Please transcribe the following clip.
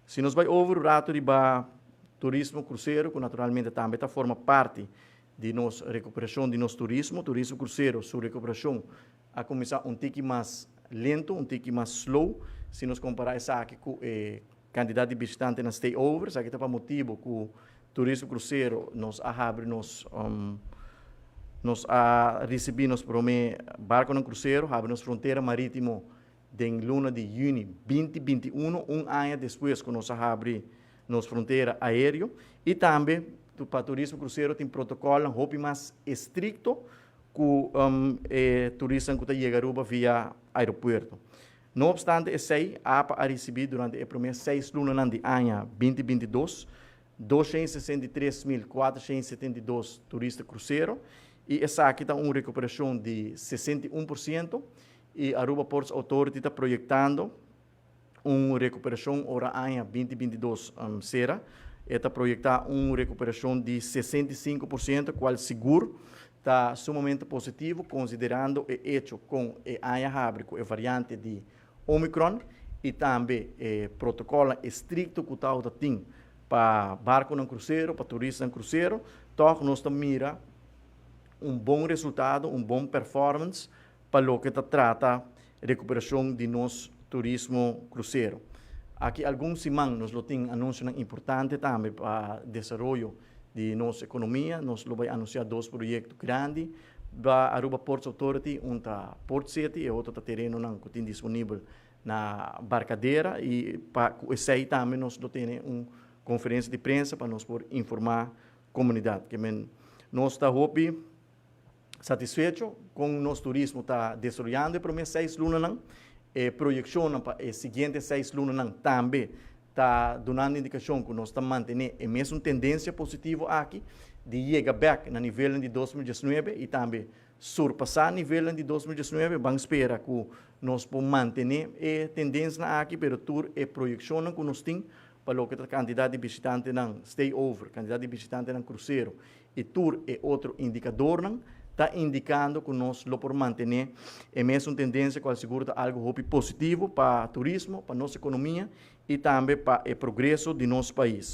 Si nos bay over rato riba turismo crucero, cu naturalmente tambe ta forma parti di nos recuperacion di nos turismo, turismo crucero su recuperacion a cuminsa un tiki mas lento, un tiki mas slow, si nos compara esaki cu e cantidad di bishitante na stay over. Esaki ta pa motibo cu turismo crucero nos a habri nos nos a ricibi nos prome barconan crucero, habri nos frontera maritimo den luna di juni 2021, un aña despues cu nos a habri nos frontera aereo, y tambe pa turismo crucero tin protocol hopi mas estricto cu e turistanan cu ta yega Aruba via aeropuerto. No obstante esey, APA a ricibi durante e prome 6 lunanan di aña 2022, 263.472 turista crucero y esaki ta un recuperacion di 61% y Aruba Ports Authority ta proyectando un recuperacion ora aña 2022 cera. E ta proyecta un recuperacion di 65%, cual sigur ta sumamente positivo, considerando e hecho cu e aña a habri cu e variante di Omicron y tambe e protocolo estricto cu ta tin pa barconan crucero, pa turistanan crucero. Toch nos ta mira un bon resultado, un bon performance pa loke ta trata recuperacion di nos turismo crucero. Aki algun siman nos lo tin anuncio importante tambe pa desaroyo di nos economia. Nos lo bay anuncia dos proyecto grandi pa Aruba Ports Authority, un ta Port City y otro ta terenonan cu tin disponibel na Barcadera, y pa esey tambe nos lo tin un conferencia di prensa pa nos por informa comunidad. Kiermen, nos ta hopi satisfecho cu nos turismo ta desaroyando pa 6 lunanan, e proyeccion pa e siguiente 6 lunanan tambe ta dunando indicacion cu nos ta mantene e mesun tendencia positivo aki di yega back na nivel di 2019 y tambe surpasa nivel di 2019. Ban spera cu nos por mantene e tendencia aki, pero tur e proyeccion cu nos tin pa loke ta cantidad di bishitantenan stay over, cantidad di bishitantenan crucero y tur e otro indicadornan ta indicando cu nos lo por mantene e mesun tendencia, cual sigur ta algo hopi positivo pa turismo, pa nos economia y tambe pa e progreso di nos pais.